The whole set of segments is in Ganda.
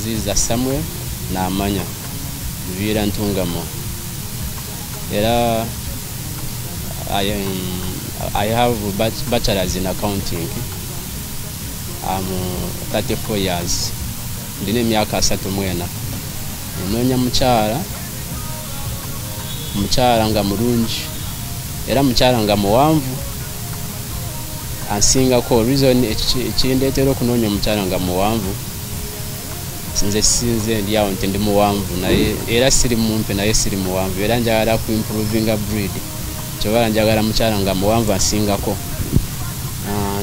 Nkurunziza Samuel Namanya, Nviira Ntungamo. Era I have bachelor's in accounting. I'm 34 years. Ndina emyaka 34. Nnoonya mukyala, mukyala nga mulungi, era mukyala nga muwanvu ansingako. Reason ekindeetera okunoonya omukyala nga muwanvu, nze sinze ndi awo nti ndi muwanvu, naye era siri mumpi, naye siri muwanvu, era njagala ku improvinga breed, kyobala njagala mukyala nga muwanvu ansingako.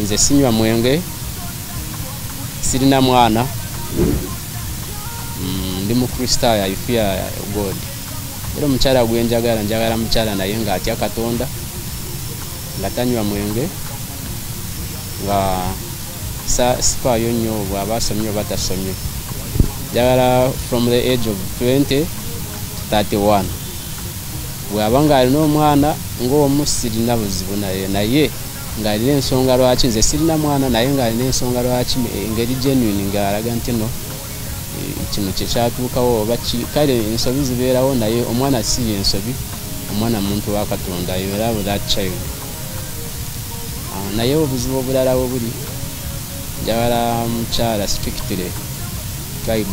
Nze sinywa mwenge, sirina mwana, ndi mukristaayo, I fear God. Era omukyala gwe njagala, njagala mukyala naye ng'atya Katonda, nga tanywa mwenge, nga sifaayo nnyo bw'aba asomye oba tasomye. Njagala from the age of 20 to 31. Bw'aba ng'alina omwana ng'omu sirina buzibu naye, naye ng'alina ensonga lwaki nze sirina mwana, naye ng'alina ensonga lwaki engeri genuine ng'alaga nti no kino kyekyatuukawo oba kale ensobi zibeerawo, naye omwana si yensobi, omwana muntu wa Katonda, you love that child. Naye obuzibu obulala bwe buli, njagala mukyala strictly tribe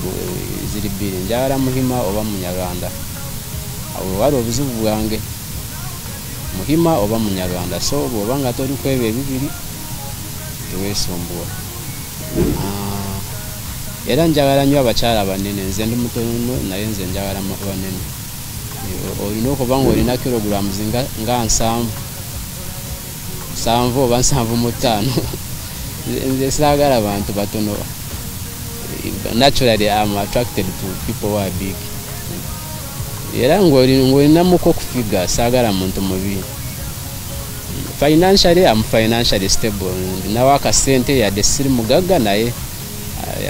ziri bbiri, njagala Muhima oba Munyarwanda. Awo wali obuzibu bwange, Muhima oba Munyarwanda. So bw'oba nga toli ku ebyo ebibiri teweesumbuwa. Era njagala nnyo abakyala banene, nze ndi mutono naye nze njagala banene. Olina okuba ng'olina kilograms nga 70, 70 oba 75. Nze saagala bantu batono. Naturally I'm attracted to people who are big. Era ng'olinamuko okufiga, saagala muntu mubi. Financially, I'm financially stable. Ndinawo akasente, yadde siri mugagga naye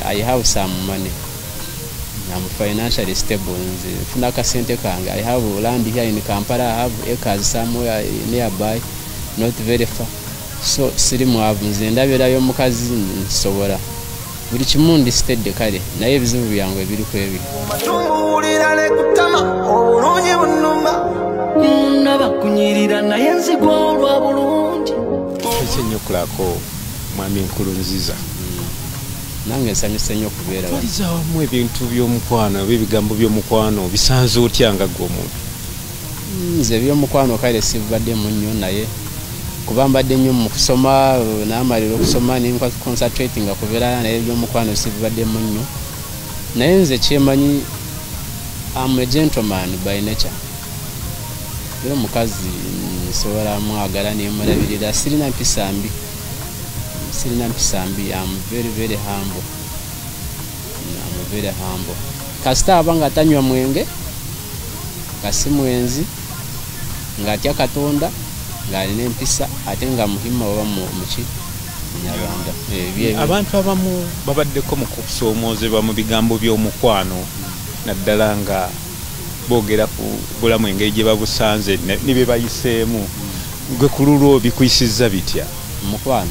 I have some money. I'm financially stable. Nze nfuna akasente kange. I have land here in Kampala, I have acres somewhere nearby, not very far. So siri mwavu, nze ndabirayo omukazi nsobola. Buli kimu ndi steady kale, naye ebizibu byange biri ku ebyo. Tumbuulira ne kutama obulungi bunnuma. Nabakunyirira naye nzigwa olwa bulungi. Nsanyuse okulabako mwami Nkurunziza. Nange nsanyuse nnyo okubeera wano. Twaliza awamu ebintu by'omukwano oba ebigambo by'omukwano bisanze otya nga ggwe omuntu? Nze ebyomukwano kale sibibaddemu nnyo, naye kuba mbadde nnyo mu kusoma, naamalira okusoma ne concentratinga ku birala, naye ebyomukwano sibibaddemu nnyo. Naye nze kyemanyi, I'm a gentleman by nature. Era omukazi nsobola mwagala ne mulabirira, sirina mpisa mbi. Sirina mpisa mbi, I'm very very humble. I'm very humble. Kasita aba nga tanywa mwenge, nga si mwenzi, ng'atya Katonda, ng'alina empisa, ate nga Muhima oba muki Munyarwanda. Abantu abamu babaddeko mu kusoomoozebwa mu bigambo by'omukwano, naddala nga boogera ku bulamu engeri gye babusanze ne bye bayiseemu. Gwe ku lulwo bikuyisizza bitya? Mukwano.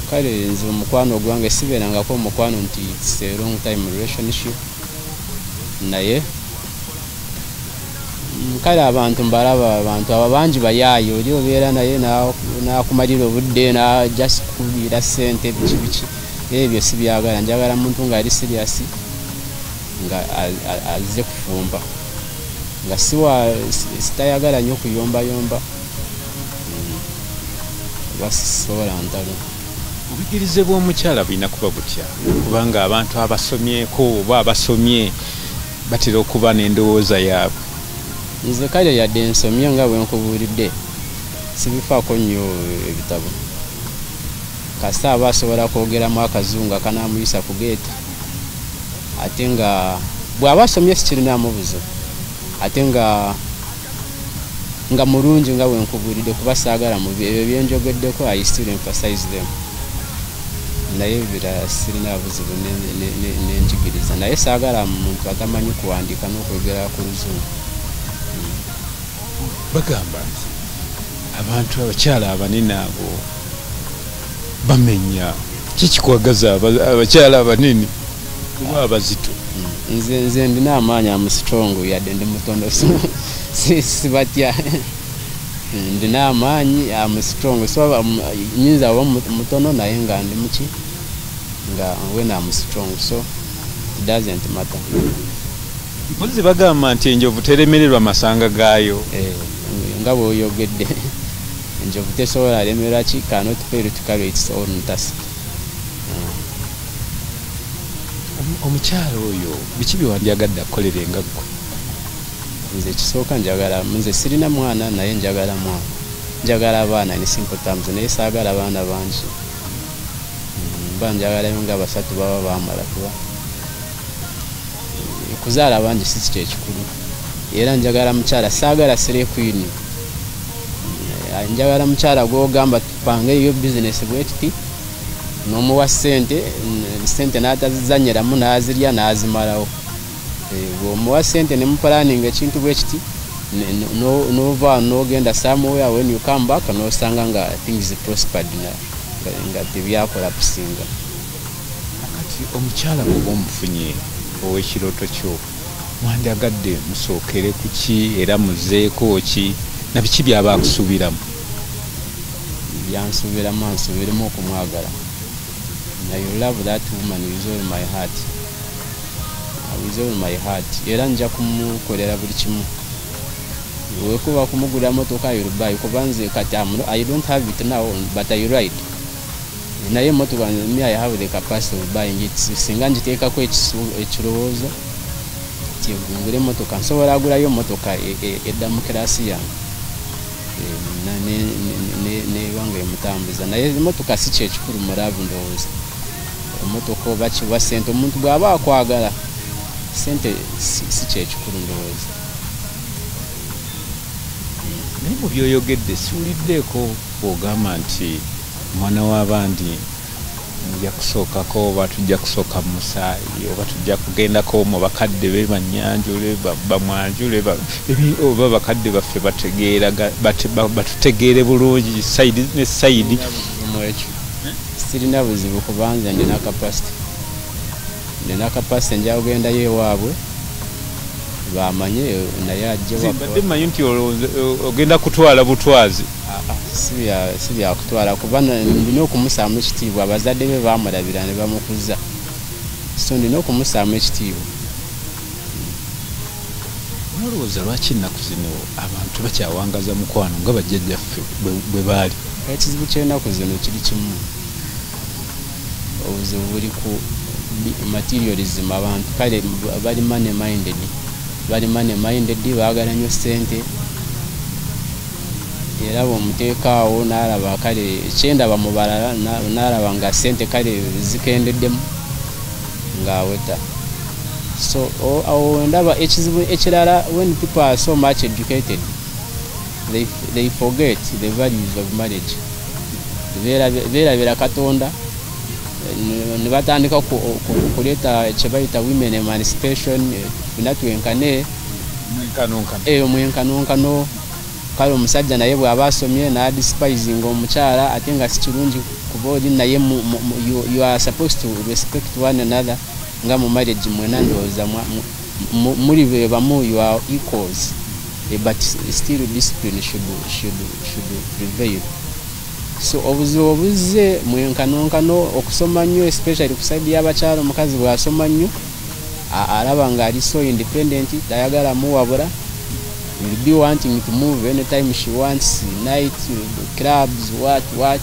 Kale nze omukwano gwange sibeerangako omukwano nti it's a long time relationship, naye kale abantu mbalaba, abantu abo bangi bayaaye, oli obeera naye n'akumalira obudde, n'ajja kukubiira ssente biki biki, ebyo sibyagala. Njagala muntu ng'ali serious, nga azze kufumba, nga sitayagala nnyo kuyombayomba, kuba sisobola ntalo. Obuyigirize bw'omukyala bulina kuba butya? Kubanga abantu abasomyeko oba abasomye batera okuba n'endowooza yaabwe. Nze kale yadde nsomye nga bwe nkubuulidde, sibifaako nnyo ebitabo. Kasita aba asobola kwogeramu akazungu akanaamuyisa ku geeti, ate nga bw'aba asomye sikirinaamu buzibu, ate nga mulungi nga bwe nkubuulidde, kuba saagala mubi. Ebyo bye njogeddeko I still emphasize them. Naye ebirala sirina buzibu n'enjigiriza, naye saagala muntu atamanyi kuwandiika n'okwogera ku luzungu. Bagamba nti abantu abakyala abanene abo bamenya. Ki kikwagaza abakyala abanene? Kuba abazito. Nze ndina amaanyi, am strong, yadde ndi mutono sibatya. Ndina amaanyi, am strong, so nyinza oba mutono naye nga ndi muki, nga when am strong, so it doesn't matter. Mpozi bagamba nti enjovu teremererwa masanga gaayo. Nga bw'oyogedde, enjovu tesobola lemererwa ki, cannot fail to carry its own task. Omukyala oyo biki bye wandyagadde akukolere nga ggwe? Nze ekisooka njagala, nze sirina mwana naye njagala mwana, njagala abaana in simple terms, naye saagala abaana bangi. Mba njagalayo nga 3 baba bamala, kuba kuzaala bangi si kye kikulu. Era njagala mukyala, saagala slay queen. Njagala mukyala gw'ogamba tupange eyo bizinesi bwe tuti, n'omuwa ssente, ssente n'atazizannyiramu n'azirya n'azimalawo. Bw'omuwa ssente ne mupulaninga ekintu bwe kiti, n'ova n'ogenda somewhere, when you come back n'osanga nga things prospered, nga tebyakola kusinga. Kati omukyala bw'oba omufunye ow'ekirooto kyo, mwandyagadde musookere ku ki era muzeeko ki, na biki by'aba akusuubiramu? Byansuubiramu, ansuubiremu okumwagala. I love that woman with all my heart. With all my heart. Era nja kumukolera buli kimu. Wekuba kumugulira motoka yorubayi, kuba nze kati I don't have it now, but I ride. Naye emotoka me I have the capacity of buying it. Singa ngiteekako ekirowoozo ngule emotoka, nsobola agulayo emotoka edda mu kirasi yange nebanga emutambuza. Naye emotoka si kyekikulu mu love ndowooza. Emotoka oba kiwa ssente, omuntu bw'aba akwagala ssente si kyekikulu ndowooza. Naye mu byoyogedde siwuliddeeko bw'ogamba nti omwana w'abandi nja kusookako oba tujja kusooka mu musaayi oba tujja kugendako mu bakadde be bannyanjule bamwanjule oba bakadde baffe batutegeere bulungi sayidi ne sayidi. Sirina buzibu kubanza ndina capacity. Ndina capacity nja kugendayo ewaabwe bamanye naye ajje Mbadde mmanyi nti ogenda kutwala butwazi. Si bya kutwala, kuba ndina okumusaamu ekitiibwa, abazadde be baamulabira ne bamukuza, so ndina okumusaamu ekitiibwa. Olowooza lwaki ennaku zino abantu bakyawangaza mukwano nga bajjajjaffe bwe baali? Ekizibu ky'ennaku zino kiri kimu, obuzibu buli ku materialism. Abantu kale bali money minded, bali money minded, baagala nnyo ssente. Era bw'omuteeka awo n'alaba kale kyendaba mu balala, n'alaba nga ssente kale zikendeddemu ng'aweta. So awo ndaba ekizibu ekirala, when people are so much educated they forget the values of marriage. Beerabira Katonda ne batandika kuleeta kye bayita women emancipation, ffenna twenkane, omwenkanonkano. Kale omusajja naye bw'aba asomye n'adespising omukyala, ate nga si kirungi kuba oli naye you are supposed to respect one another nga mu marriage mwena ndowooza muli be bamu, you are equals, but still discipline should prevail. So obuzibu obuzze mwenkanonkano, okusoma nnyo especially ku side y'abakyala. Omukazi bw'asoma nnyo alaba nga ali so independent, tayagala muwabula, will be wanting to move anytime she wants, night clubs, what.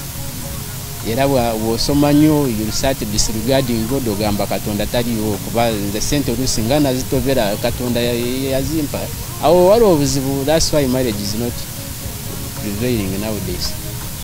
Era bw'osoma nnyo you'll start disregarding God, ogamba Katonda taliwo, kuba nze ssente oluusi nga nazitobera Katonda yazimpa. Awo waliwo obuzibu. That's why marriage is not prevailing nowadays.